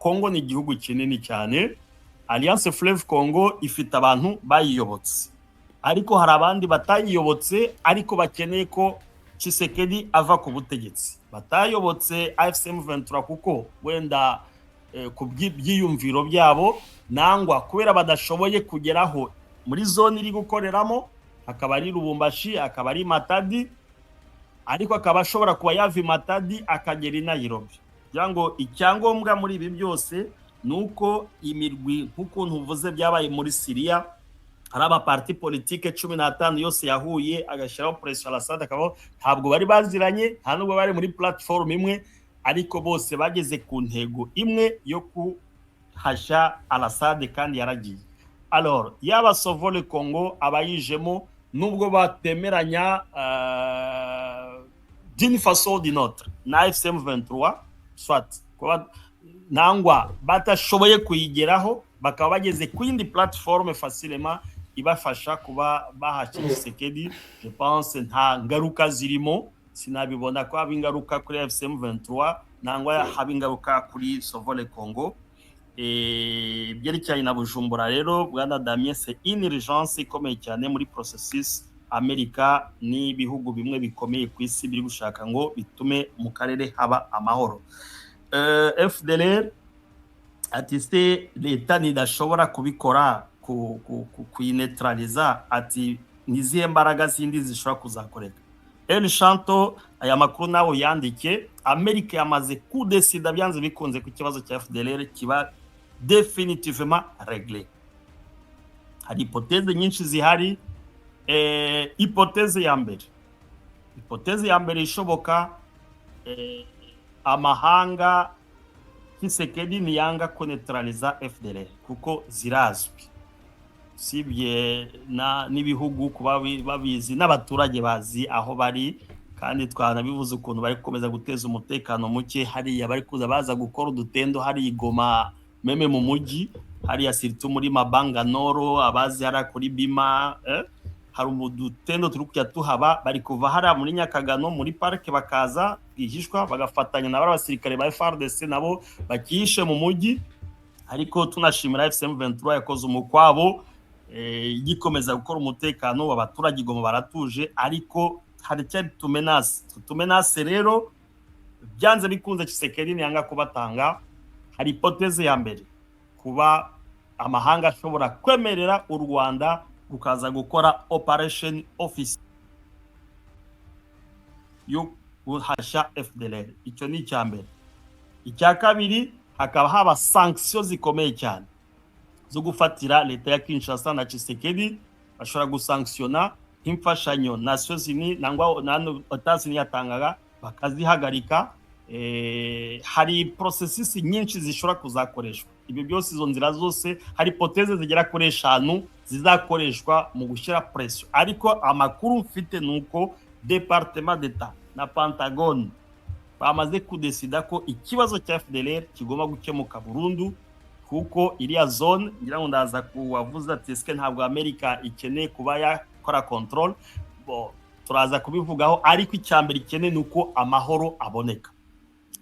Kongo ni igihugu kinini cyane. Alliance Fleuve Congo ifite abantu bayiyobotse, ariko hari abandi batayiyobotse ariko bakeneye ko Tshisekedi ava ku butegetsi, batayobotse AFC M23 kuko wenda ku byiyumviro byabo, nangwa kubera badashoboye kugeraho muri zone iri gukoreramo, akaba ari Lubumbashi, akaba ari Matadi, ariko akaba ashobora kuba yava i Matadi akagera i Nairobi. Kugira ngo icyangombwa muri ibi byose ni uko imirwi, nk'ukuntu uvuze byabaye muri Siriya, hari amaparti politike 15 yose yahuye agashyiraho pression Al-Assad akabaho. Ntabwo bari baziranye, nta nubwo bari muri platform imwe, ariko bose bageze ku ntego imwe yo kuhasha Al-Assad, kandi yaragiye. Alors, yaba Sauvons le Congo, abayijemo nubwo batemeranya d'une façon ou d'une autre na AFC M23, soit kuba nangwa batashoboye kuyigeraho, bakaba bageze ku yindi plateforme facilement ibafasha kuba bahashya Tshisekedi, je pense nta ngaruka zirimo. Sinabibona ko haba ingaruka kuri AFC M23 nangwa haba ingaruka kuri Sauvons le Congo. Ibyerekeranye na Bujumbura rero, bwana Damien, c'est une urgence ikomeye cyane muri processus Amerika n'ibihugu bimwe bikomeye ku isi biri gushaka ngo bitume mu karere haba amahoro. FDLR ati: "Se leta ntidashobora kubikora kuyinetraliza?" Ati: "Nizihe mbaraga zindi zishobora kuzakoreka?" El Shanto, aya makuru nawe yandike. Amerika yamaze kudesida byanze bikunze ku kibazo cya FDLR kiba définitivement réglé. Hari hypothèse nyinshi zihari. Hypothèse ya mbere ishoboka, amahanga, Tshisekedi ntiyanga kunetraliza FDLR kuko zirazwi, usibye n'ibihugu kuba babizi, n'abaturage bazi aho bari. Kandi twanabivuze ukuntu bari gukomeza guteza umutekano muke hariya, bari kuza baza gukora udutendo hariya i Goma, même mu mujyi hariya, surtout muri Mabanga Nord, abazi hariya kuri Bima, hari udutendo turi kujya tuhaba. Bari kuva hariya muri Nyakagano muri parike, bakaza bwihishwa bagafatanya na bariya basirikare ba FARDC nabo bakihishe mu mujyi. Ariko tunashimira AFC M23 yakoze umukwabo, igikomeza gukora umutekano, abaturage i Goma baratuje. Ariko hari cyari tumenase, tumenase rero byanze bikunze Tshisekedi ntiyanga kubatanga. Hari hypothèse ya mbere, kuba amahanga ashobora kwemerera u Rwanda rukaza gukora operation office yo guhasha FDLR. Icyo ni icya mbere. Icya kabiri, hakaba haba sanction zikomeye cyane zo gufatira leta ya Kinshasa na Tshisekedi. Bashobora gusanctiona nk'imfashanyo Nations Unies nangwa na États-Unis yatangaga, bakazihagarika. Hari processus nyinshi zishobora kuzakoreshwa. Ibyo byose, izo nzira zose, hari hypothèse zigera kuri eshanu zizakoreshwa mu gushyira pression. Ariko amakuru mfite ni uko Département d'État na Pentagone bamaze kudesida ko ikibazo cya FDLR kigomba gukemuka burundu, kuko iriya zone, ngira ngo ndaza kuwavuze ati: "Eske ntabwo Amerika ikeneye kuba yakora control?" Bo turaza kubivugaho, ariko icya mbere ikeneye ni uko amahoro aboneka.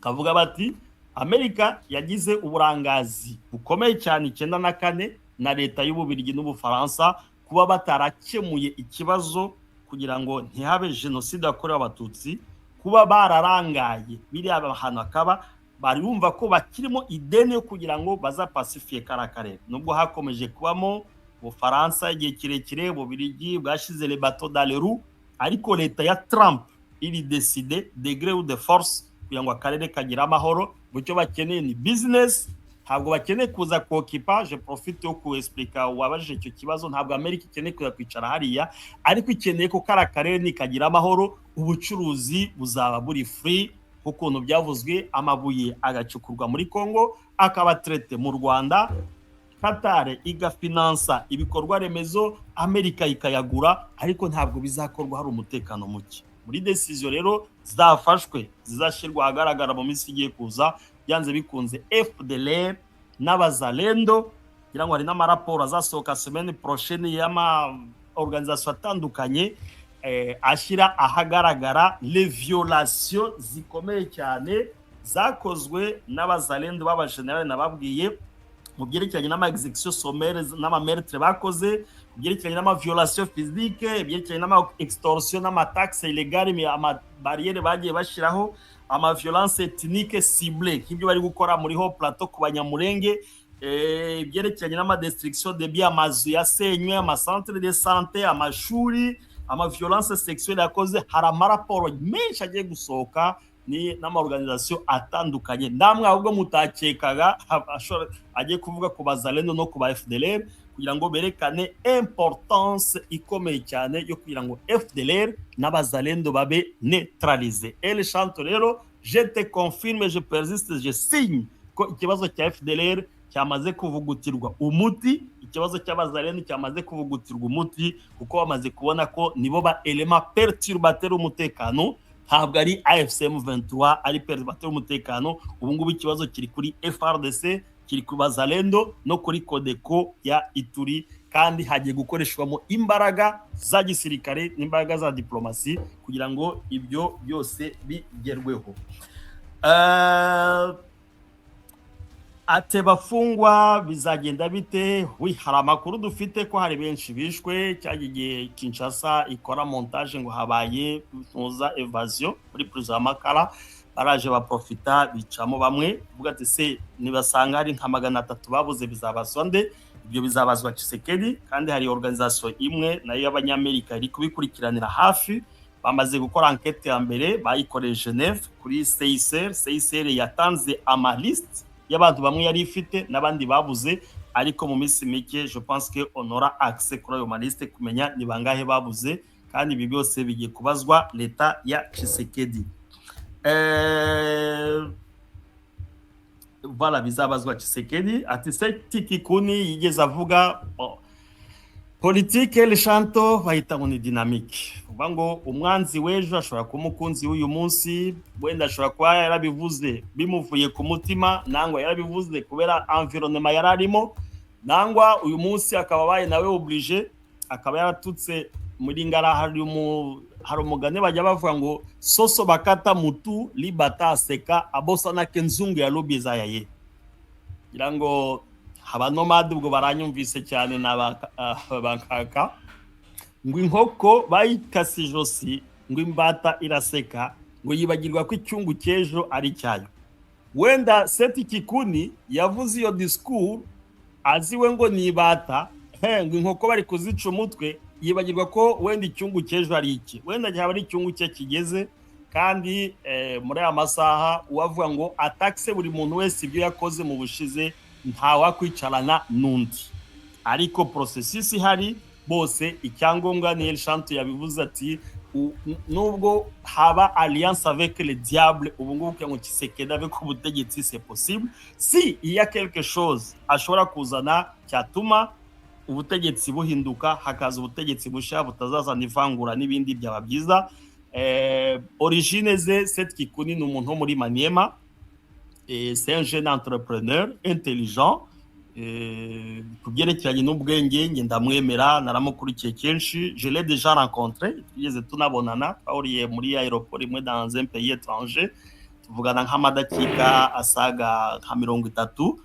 Kavuga bati Amerika yagize uburangazi bukomeye cyane 94 na leta y'Ububirigi n'Ubufaransa kuba batarakemuye ikibazo kugira ngo ntihabe jenoside yakorewe Abatutsi, kuba bararangaye biriya hantu, hakaba bari bumva ko bakirimo ideni yo kugira ngo bazapasifiye kariya karere, nubwo hakomeje kubamo Ubufaransa igihe kirekire, Ububirigi bwashyize les bâtons dans les roues. Ariko leta ya Trump iri décidée de gré ou de force kugira ngo akarere kagire amahoro. Mucyo bakeneye ni business, ntabwo bakeneye kuza kokipa. Je profite yo kuexplica uwabajije icyo kibazo: ntabwo Amerika ikeneye kuza kwicara hariya, ariko ikeneye ko kariya karere nikagira amahoro, ubucuruzi buzaba buri free, nk'ukuntu byavuzwe, amabuye agacukurwa muri Congo akaba traité mu Rwanda, Qatar igafinansa ibikorwa remezo, Amerika ikayagura. Ariko ntabwo bizakorwa hari umutekano muke. Muri décision rero zafashwe zizashyirwa ahagaragara mu minsi igiye kuza, byanze bikunze FDLR n'Abazalendo, kugira ngo hari n'amaraporo azasohoka semaine prochaine y'ama organisation atandukanye, ashyira ahagaragara les violations zikomeye cyane. Zakozwe n'Abazalendo b'abajenerali nababwiye mu byerekeranye n'ama exécution sommaire n'ama meurtre bakoze, mu byerekeranye n'ama violation physique, ibyerekeranye n'ama extorsion n'ama taxe illégale, ama barrière bagiye bashyiraho, ama violence ethnique ciblée nk'ibyo bari gukora muri Hauts Plateau ku Banyamurenge, ibyerekeranye n'ama destruction de biens, amazu yasenywe, ama centre de santé, amashuri, ama violence sexuelle yakoze. Hari amaraporo menshi agiye gusohoka ni n'ama organisation atandukanye, namwe ahubwo mutakekaga, agiye kuvuga ku Bazalendo no ku ba FDLR, kugira ngo berekane importance ikomeye cyane yo kugira ngo FDLR n'Abazalendo babe neutralisé. El Shanto rero, je te confirme, je persiste, je signe ko ikibazo cya FDLR cyamaze kuvugutirwa umuti, ikibazo cy'Abazalendo cyamaze kuvugutirwa umuti, kuko bamaze kubona ko nibo ba élément perturbateur umutekano, ntabwo ari AFC M23 ari perturbateur umutekano. Ubu ngubu ikibazo kiri kuri FARDC, kiri ku Bazalendo no kuri Codeco ya Ituri, kandi hagiye gukoreshwamo imbaraga za gisirikare n'imbaraga za diplomasi kugira ngo ibyo byose bigerweho. Ate bafungwa bizagenda bite? Oui, hari amakuru dufite ko hari benshi bishwe cyangwa igihe Kinshasa ikora montage ngo habaye ntuza évasion muri prison ya Makala, baraje baprofita bicamo bamwe. Uvuga ati: "Se nibasanga hari nka 300 babuze, bizabazwa nde?" Ibyo bizabazwa Tshisekedi. Kandi hari organisation imwe nayo y'Abanyamerika iri kubikurikiranira hafi. Bamaze gukora enquête ya mbere, bayikoreye Geneve kuri CICR. CICR yatanze ama liste y'abantu bamwe yari ifite n'abandi babuze, ariko mu minsi mike je pense que on aura accès kuri ayo maliste kumenya ni bangahe babuze. Kandi ibi byose bigiye kubazwa leta ya Tshisekedi. Voilà, bizabazwa Tshisekedi. Ati Seth Kikuni yigeze avuga, oh, politike Le Shanto bahita ngo ni dynamique, uvuga ngo umwanzi w'ejo ashobora kuba umukunzi w'uyu munsi. Wenda ashobora kuba yarabivuze bimuvuye ku mutima, nangwa yarabivuze kubera environnement yari arimo, nangwa uyu munsi akaba abaye nawe obligé, akaba yaratutse muri ngara. Hari umugani bajya bavuga ngo: "Soso bakata mutu libata aseka abosanake nzungu ya lobi eza ye." Ngira ngo abanomade ubwo baranyumvise cyane na bankaka, ngo inkoko bayikase ijosi, ngo imbata iraseka, ngo yibagirwa ko icyungu cy'ejo ari cyayo. Wenda Seth Kikuni yavuze iyo discours aziwe ngo ni ibata, ngo inkoko bari kuzica umutwe, yibagirwa ko wenda icyungu cy'ejo ari iki, wenda cyaba ari icyungu cye kigeze. Kandi muri aya masaha uwavuga ngo atakse buri muntu wese ibyo yakoze mu bushize, ntawakwicarana n'undi. Ariko processus ihari bose, icyangombwa ni El Shanto yabivuze ati nubwo haba alliance avec le diable, ubu ngubu kugira ngo Tshisekedi ave ku butegetsi, c'est possible si il y a quelque chose ashobora kuzana cyatuma ubutegetsi buhinduka, hakaza ubutegetsi bushya butazazana ivangura n'ibindi, byaba byiza. Origine ze, Seth Kikuni ni umuntu wo muri Maniema. C'est un jeune entrepreneur intelligent. Ku byerekeranye n'ubwenge nge ndamwemera, naramukurikiye kenshi, je l'ai déjà rencontré, twigeze tunabonana, twahuriye muri aéroport imwe dans un pays étranger, tuvugana nk'amadakika asaga nka 30.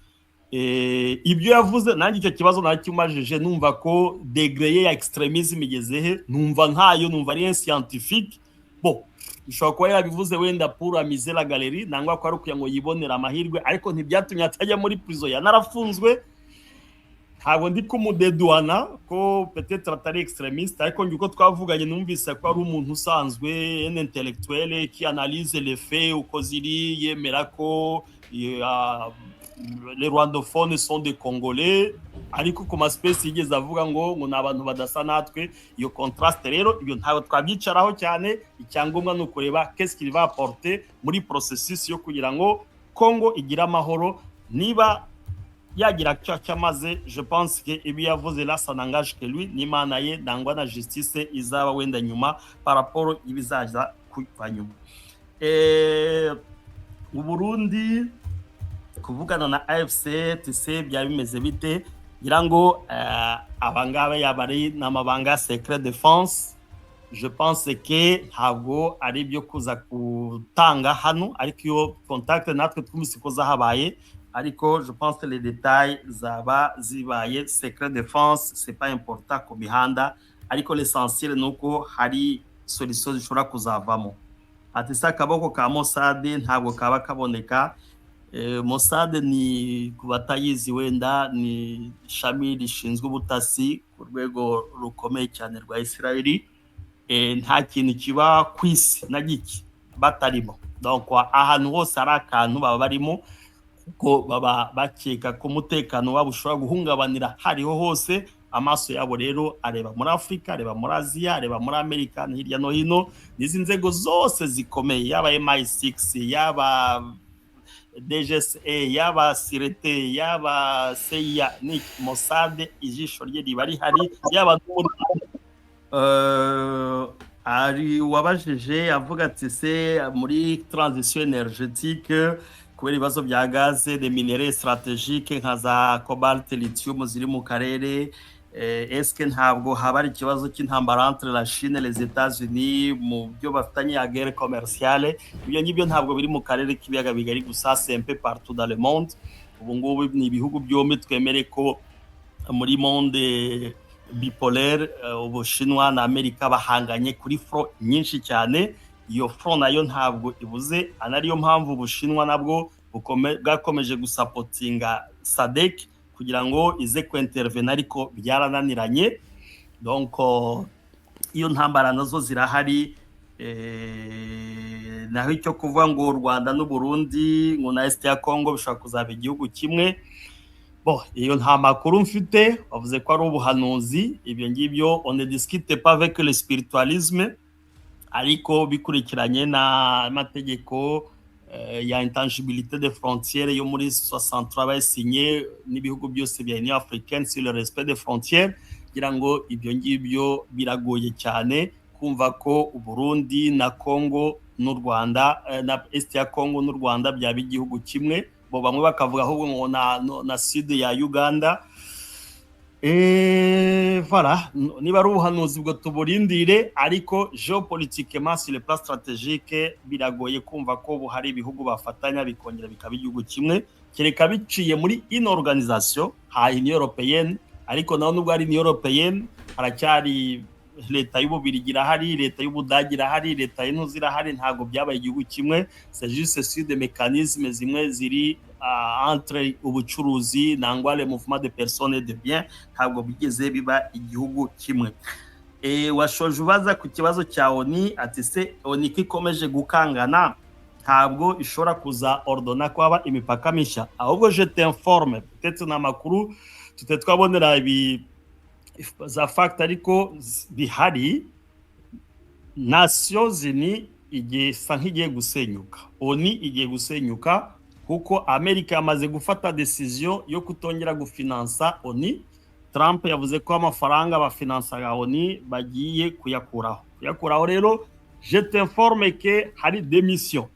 Ibyo yavuze nanjye icyo kibazo narakimajije, numva ko degré ye ya extrémisme igeze he, numva ntayo, numva ari scientifique. Bon, bishobora kuba yarabivuze wenda pour amuser la galerie, nangwa ko ari ukugira ngo yibonere amahirwe, ariko ntibyatumye atajya muri prison, yanarafunzwe. Ntabwo ndi kumudedouana ko peut-être atari extrémiste, ariko njye uko twavuganye numvise ko ari umuntu usanzwe, un intellectuel qui analyse les faits uko ziri, yemera ko les rwandophones sont des Congolais, ariko ku ma space yigeze avuga ngo ni abantu badasa natwe. Iyo contraste rero, ibyo ntabwo twabyicaraho cyane. Icyangombwa ni ukureba qu'est-ce qu'il va apporter muri processus yo kugira ngo Congo igire amahoro. Niba yagira cyo cyamaze, je pense que ibi yavuze là, ça n'engage que lui n'Imana ye, nangwa na justice izaba wenda nyuma par rapport ibizaza kuva nyuma. Uburundi kuvugana na AFC TC byaba bimeze bite? Ngira ngo abangaba yaba ari n'amabanga ya secret défense. Je pense que ntabwo ari ibyo kuza gutanga hano, ariko iyo contact natwe twumvise ko zahabaye, ariko je pense que les détails zaba zibaye secret défense, c'est pas important ku mihanda, ariko l'essentiel ni uko hari solution zishobora kuzavamo. Ati se akaboko ka Mossad ntabwo kaba kaboneka? Mossad, ni ku batayizi wenda, ni ishami rishinzwe ubutasi ku rwego rukomeye cyane rwa Israeli. Nta kintu kiba ku isi na gike batarimo. Donc ahantu hose hari akantu baba barimo, kuko baba bakeka ko umutekano wabo ushobora guhungabanira hariho hose. Amaso yabo rero areba muri Afurika, areba muri Aziya, areba muri Amerika, hirya no hino. N'izi nzego zose zikomeye, yaba MI6, yaba DGSE, yaba Sûreté, yaba CIA, ni Mossad, ijisho rye riba rihari. Yaba ari wabajije avuga ati se muri transition énergétique, kubera ibibazo bya gaz, de minerais stratégiques nka za cobalt, lithium ziri mu karere, est-ce que ntabwo haba ari ikibazo cy'intambara entre la Chine et les États-Unis mu byo bafitanye ya guerre commerciale? Ibyo ngibyo ntabwo biri mu karere k'ibiyaga bigari gusa, c'est un peu partout dans le monde. Ubu ngubu ni ibihugu byombi, twemere ko muri monde bipolaire, Ubushinwa na Amerika bahanganye kuri front nyinshi cyane. Iyo front nayo ntabwo ibuze, anariyo mpamvu Ubushinwa nabwo bwakomeje gusapotinga SADC kugira ngo ize kwintervena, ariko byarananiranye. Donc iyo ntambara nazo zirahari. Naho icyo kuvuga ngo u Rwanda n'u Burundi ngo na Est ya Congo bishobora kuzaba igihugu kimwe, bon, iyo nta makuru mfite. Bavuze ko ari ubuhanuzi, ibyo ngibyo on ne discute pas avec le spiritualisme, ariko bikurikiranye n'amategeko ya intangibilité des frontières yo muri 63 basinye n'ibihugu byose bya Union africaine sur le respect des frontières, kugira ngo ibyo ngibyo biragoye cyane kumva ko Burundi na Congo n'u Rwanda, na Est ya Congo n'u Rwanda byaba igihugu kimwe. Bo bamwe bakavuga ahubwo ngo na sud ya Uganda. Voilà, niba ari ubuhanuzi bwo tuburindire, ariko géopolitiquement, sur le plan stratégique, biragoye kumva ko ubu hari ibihugu bafatanya bikongera bikaba igihugu kimwe, kereka biciye muri une organisation ha Union européenne. Ariko naho nubwo ari Union européenne, haracyari leta y'Ububirigi irahari, leta y'Ubudage irahari, leta y'intuzi irahari, ntabwo byabaye igihugu kimwe. C'est juste sur des mécanismes zimwe ziri entre ubucuruzi nangwa le mouvement de personnes et de biens, ntabwo bigeze biba igihugu kimwe. Washoje ubaza ku kibazo cya ONU, ati se ONU ko ikomeje gukangana, ntabwo ishobora kuza ordonna ko haba imipaka mishya? Ahubwo je t'informe, peut-être ni amakuru tutari twabonera ibi za fact, ariko bihari: Nations Unies igiye isa nk'igiye gusenyuka, ONU igiye gusenyuka, kuko Amerika yamaze gufata décision yo kutongera gufinansa ONU. Trump yavuze ko amafaranga bafinansaga ONU bagiye kuyakuraho. Kuyakuraho rero, je t'informe que hari des missions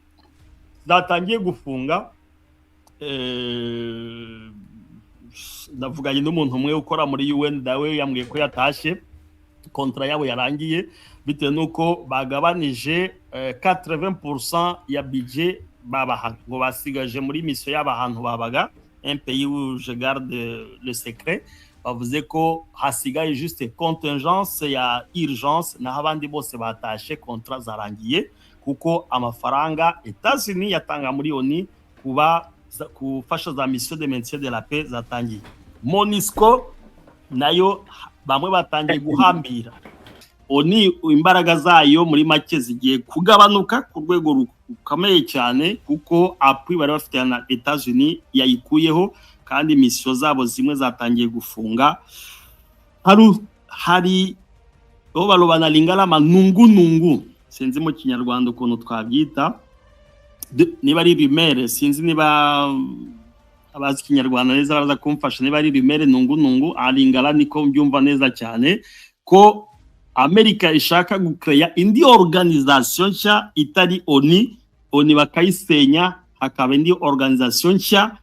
zatangiye gufunga. Ndavuganye n'umuntu umwe ukora muri UN, nawe yambwiye ko yatashe, contrat yabo yarangiye, bitewe n'uko bagabanije 80% ya budget babahaga, ngo basigaje muri mission y'aba hantu babaga, un pays où je garde le secret. Bavuze ko hasigaye juste contingence ya urgence, naho abandi bose batashe, contrat zarangiye, kuko amafaranga États-Unis yatanga muri ONU kuba gufasha za mission de maintien de la paix zatangiye. MONUSCO nayo bamwe batangiye guhambira. ONU imbaraga zayo muri make zigiye kugabanuka ku rwego rukomeye cyane, kuko appui bari bafite na États-Unis yayikuyeho, kandi mission zabo zimwe zatangiye gufunga. Hari bo balobana Lingala manungunungu, sinzi mu Kinyarwanda ukuntu twabyita, niba ari rumeur, sinzi niba abazi Ikinyarwanda neza baraza kumfasha, niba ari rumeur nungunungu alingala, niko mbyumva neza cyane, ko Amerika ishaka gucreya indi organisation nshya itari ONU, ONU bakayisenya hakaba indi organisation nshya,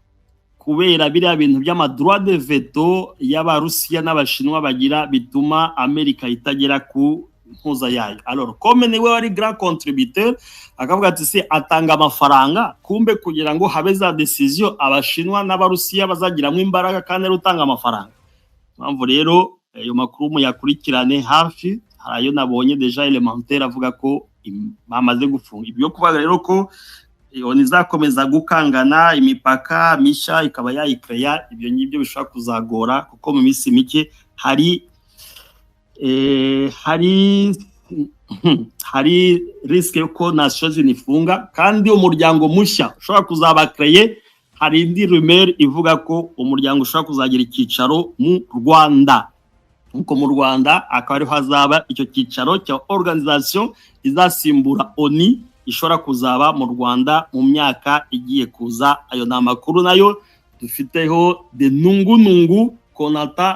kubera biriya bintu by'ama droit de veto y'Abarusiya n'Abashinwa bagira, bituma Amerika itagera ku mpuza yayo. Alors, comme niwe wari grand contributeur, akavuga ati se atanga amafaranga, kumbe kugira ngo habe za décision Abashinwa n'Abarusiya bazagiramo imbaraga, kandi ari utanga amafaranga. Mpamvu rero ayo makuru muyakurikirane hafi. Hari ayo nabonye déjà élémentaire avuga ko bamaze gufunga ibyo. Kuvuga rero ko ONU izakomeza gukangana imipaka mishya ikaba yayikeya, ibyo ngibyo bishobora kuzagora, kuko mu minsi mike hari risque yuko Nations Unies ifunga, kandi umuryango mushya ushobora kuzaba créé. Hari indi rumeur ivuga ko umuryango ushobora kuzagira icyicaro mu Rwanda, nkuko mu Rwanda akaba ariho hazaba icyo cyicaro cya organisation izasimbura ONU, ishobora kuzaba mu Rwanda mu myaka igiye kuza. Ayo ni amakuru nayo dufiteho de nungunungu konata.